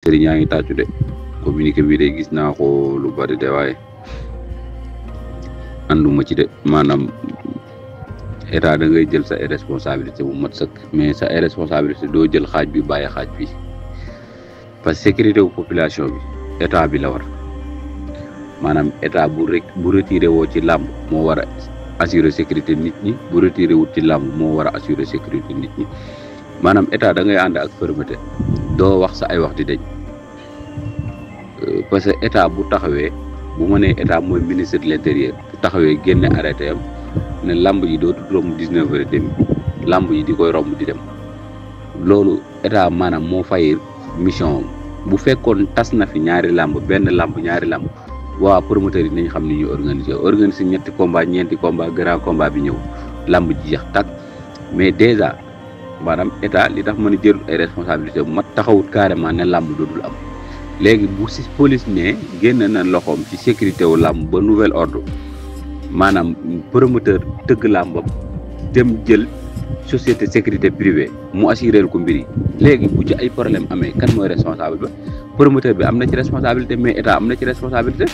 sëriñ yaa ngi tàccu de communiqué bi de gis naa ko lu bari de waaye ànduma ci de maanaam état da ngay jël sa responsabilité bu mat sëkk mais sa responsabilité doo jël xaaj bi bàyyi xaaj bi parce que sécurité wu population bi état bi la war maanaam état bu retiré woo ci làmb moo war a assurer sécurité nit ñi bu retiré wut ci làmb moo war a assurer sécurité nit ñi maanaam état da ngay ànd ak fermeté doo wax sa ay wax di dañ parce que état bu taxawee bu ma nee état mooy ministre de l'intérieur bu taxawee génne arrêté am ne làmb ji dootul romb 19h30 làmb ji di koy romb di dem loolu état maanaam moo fay mission bu fekkoon tas na fi ñaari làmb benn làmb ñaari làmb waa promoteur yi nañ xam ni ñuy organiser ñetti combat ñeenti combat grand combat bi ñëw làmb ji jeex tàkk mais déjà maanaam état li tax mën a jël ay responsabilité bu mat taxawut carrément ne làmb dootul am léegi bu si police ne génn na loxoom ci sécurité wu làmb ba nouvel ordre maanaam promoteur tëgg làmbam dem jël société sécurité privée mu assuré ko mbir yi léegi bu ci ay problème amee kan mooy responsable ba promoteur bi am na ci responsabilité mais état am na ci responsabilité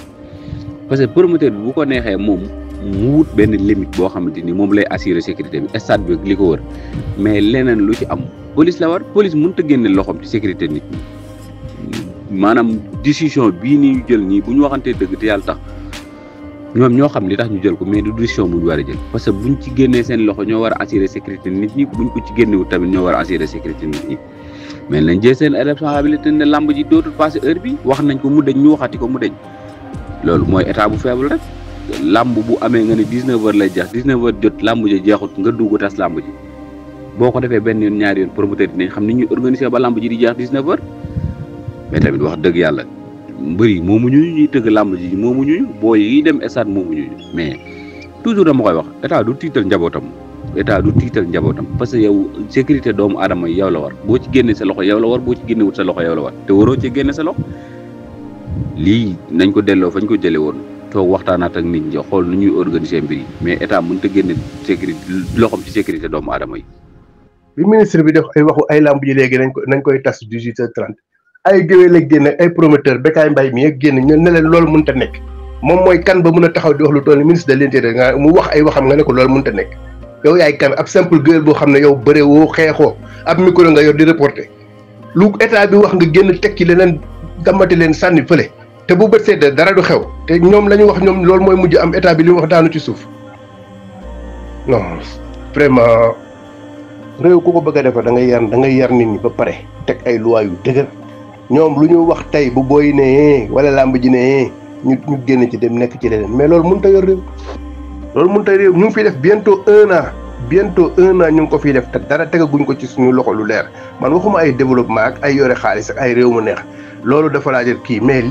parce que promoteur bi bu ko neexee moom mu wut benn limite boo xamante ni moom lay assurer sécurité bi stade bi li ko wër mais leneen lu ci am police la war police mënut a génne loxoom ci sécurité nit ñi maanaam décision bii nii ñu jël nii bu ñu waxantee dëgg te yàlla tax ñoom ñoo xam li tax ñu jël ko mais du décision bu ñu war a jël parce que buñ ci génnee seen loxo ñoo war a assurer sécurité nit ñi buñ ko ci génnewut tamit ñoo war a assurer sécurité nit ñi mais nañ jël seen responsabilité ne lamb ji dootul passé heure bi wax nañ ko mu deñ ñu waxati ko mu deñ loolu mooy état bu faible rek lamb bu amee nga ne 19h lay jeex 19h jot lamb ji jeexut nga dugg tas lamb ji boo ko defee benn yoon ñaari yoon promoteur dinañ xam ni ñuy organiser ba lamb ji di jeex 19h mais tamit wax dëgg yàlla mbër yi moomuñu ñuy tëgg lamb ji moomuñu booy yi dem stade moomuñu mais toujours dama koy wax état du tiital njabootam parce que yow sécurité doomu aadama yi yow la war boo ci génne sa loxo yow la war boo ci génne wut sa loxo yow la war te waroo ci génne sa loxo lii nañ ko delloo fañ ko jëlee woon toog waxtaanaat ak nit ñi xool nu ñuy organiser mbir yi mais état mënut a génne sécurité loxoom ci sécurité doomu aadama yi. bi ministre bi def ay waxu ay lamb ji léegi nañ koy tas 18h30 ay géwél ak génn ay promoteur Bécaye Mbaye mi ak génn ñu ne leen loolu mënut a nekk moom mooy kan ba mën a taxaw di wax lu toll ni ministre de l'intérieur nga mu wax ay waxam nga ne ko loolu mënut a nekk. yow yaay kan ab simple girl boo xam ne yow bëre woo xeexoo ab micro nga yor di reporter lu état bi wax nga génn teg ci leneen damati leen sànni fële te bu bët seddee dara du xew te ñoom la ñu wax ñoom loolu mooy mujj am état bi li mu wax daanu ci suuf non vraiment réew ku ko bëgg a defar da ngay yar nit ñi ba pare teg ay loi yu dëgër ñoom lu ñu wax tey bu booy ne wala làmb ji ne ñu génn ci dem nekk ci leneen mais loolu mënut a yor réew. loolu mënut a réew ñu ngi fiy def bientôt un an ñu ngi ko fiy def te dara tegaguñ ko ci suñu loxo lu leer man waxuma ay développement ak ay yore xaalis ak ay réew mu neex loolu dafa laajal kii mais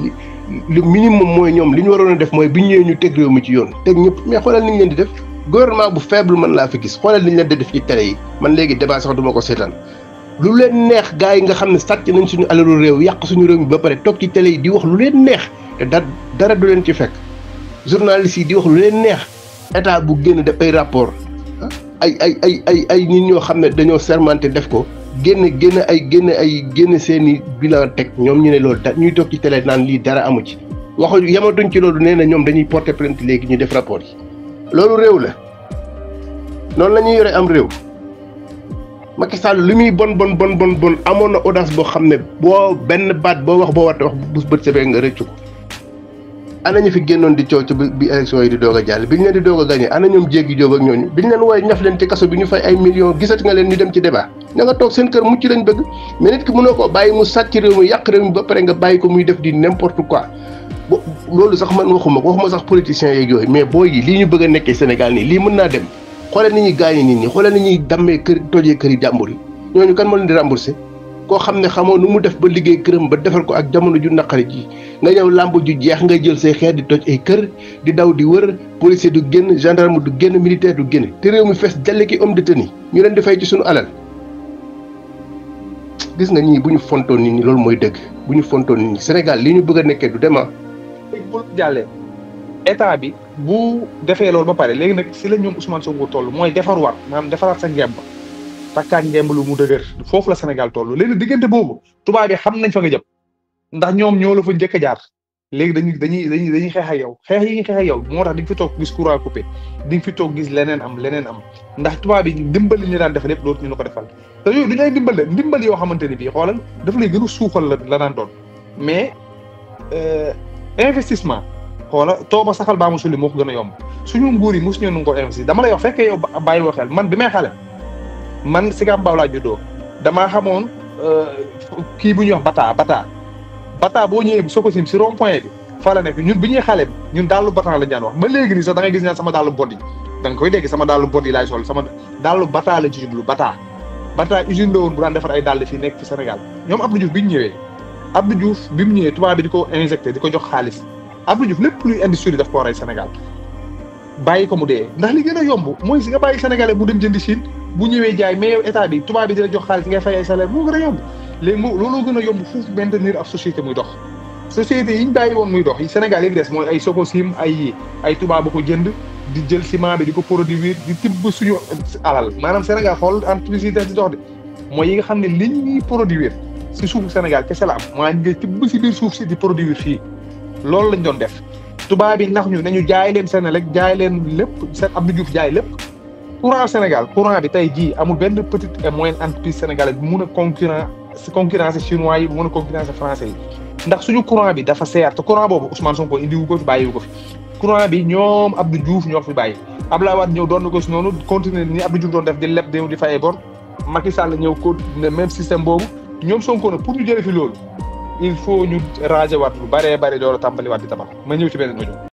li minimum mooy ñoom li ñu waroon a def mooy bi ñëwee ñu teg réew mi ci yoon teg ñëpp mais xoolal ni ñu leen di def gouvernement bu faible man laa fi gis xoolal ni ñu leen di def ci télé yi man léegi débat sax duma ko seetaan lu leen neex gars yi nga xam ne sàcc nañ suñu alalu réew yàq suñu réew mi ba pare toog ci télé yi di wax lu leen neex te dara du leen ci fekk journalistes yi di wax lu leen neex état bu génn def ay rapport ay nit ñoo xam ne dañoo sermenté def ko génne seeni bilan teg ñoom ñu ne loolu ñuy toog ci télé naan lii dara amu ci waxu yamatuñ ci loolu nee na ñoom dañuy porter plainte léegi ñu def rapport yi loolu réew la noonu la ñuy yore am réew Macky Sall li muy bon amoon na audace boo xam ne boo benn baat boo wax boo war a wax bu bët sebee nga rëccu ko ana ñu fi génnoon di coow ci bi élection yi di doog a jàll bi ñu leen di doog a gagné ana ñoom jéggi jóob ak ñooñu bi ñu leen wooye ñaf leen ci kaso bi ñu fay ay millions gisati nga leen ñu dem ci débat ña nga toog seen kër mucc lañ bëgg mais nit ki mënoo koo bàyyi mu sàcc réew mi yàq réew mi ba pare nga bàyyi ko muy def di n'importe quoi loolu sax man waxuma sax politiciens yeeg yooyu mais booy yi lii ñu bëgg a nekkee Sénégal nii lii mën naa dem xoolal ni ñuy gaañi nit ñi xoolal ni ñuy dammee kër tojee kër yi jàmbur yi ñooñu kan moo leen di remboursé koo xam ne xamoo nu mu def ba liggéey këram ba defal ko ak jamono ju naqari ji nga ñëw làmb ju jeex ngay jël say xeet di toj ay kër di daw di wër policier du génn gendarme du génn militaire du génn te réew mi fees jàlle ki homme de tenue ñu leen di fay ci suñu alal gis nga ñii bu ñu fontoon nit ñi loolu mooy dëgg bu ñu fontoon nit ñi Sénégal li ñu bëgg a nekkee du dema bu jàllee état bi bu defee loolu ba pare léegi nag si la ñoom Ousmane Sonko toll mooy defarwaat maanaam defaraat sa ngemb takkaat ngemb lu mu dëgër foofu la Sénégal toll léegi diggante boobu tubaab bi xam nañ fa nga jëm ndax ñoom ñoo la fa njëkk a jaar léegi dañuy xeex ak yow xeex yi ñuy xeex ak yow moo tax di nga fi toog gis courant coupé di nga fi toog gis leneen am ndax tubaab bi ndimbal li ñu daan defal lépp dootu ñu la ko defal te yooyu du ñu ay ndimbal yoo xamante ni bii xoolal daf lay gën a suuxal la daan doon mais investissement xoola tooba saxal baa mu sulli moo ko gën a yomb suñu nguur yi mosuñu nu ko investir dama lay wax fekkee yow bàyyi woo xel man bi may xale man Sicap Mbao laa juddoo damaa xamoon kii bu ñuy wax bata boo ñëwee soo ko sim si rond point bi fa la nekk ñun bi ñuy xale bi ñun daalu bata lañ daan wax ba léegi nii sax da ngay gis ñaan sama daalu bot yi da nga koy dégg sama daalu bot yi laay sol sama daalu bata la ci jublu bata usine la woon bu daan defar ay dàll fii nekk ci Sénégal ñoom Abdou Diouf bi ñu ñëwee Abdou Diouf bi mu ñëwee tubaab bi di ko injecté di ko jox xaalis Abdou Diouf lépp luy industrie daf ko rey Sénégal bàyyi ko mu dee ndax li gën a yomb mooy si nga bàyyi sénégalais mu dem jëndi Chine bu ñëwee jaay mais yow état bi tubaab bi di la jox xaalis ngay fay ay salaire moo gën a yomb léegi looloo gën a yomb foofu maintenir ab société muy dox société yi ñu bàyyi woon muy dox yi Sénégal yi des mooy ay Sococim ay tubaab ba ko jënd di jël ciment bi di ko produire di tibb suñu alal maanaam Sénégal xool entreprise yi des di dox de mooy yi nga xam ne li ñuy produire si suufu Sénégal kese la am maa ngi tibb si biir suuf si di produire fii loolu lañ doon def tubaab bi nax ñu nañu jaay leen Sénélec jaay leen lépp seen Abdou Diouf jaay lépp courant Sénégal courant bi tey jii amul benn petite et moyenne entreprise sénégalaise bu mun a concurrence chinois yi bu mun a concurrence français yi ndax suñu courant bi dafa seer te courant boobu Ousmane Sonko indiwu ko fi bàyyiwu ko fi courant bi ñoom Abdou Diouf ñoo fi bàyyi Abdoulaye Wade ñëw doon na ko si noonu continuer ni Abdou Diouf doon def di leb di fay bor Macky Sall ñëw ko ne même système boobu ñoom Sonko na pour ñu jëlee fi loolu il faut ñu raser waat lu bëree bëri door a tàmbali waat di tabax ma ñëw ci beneen audio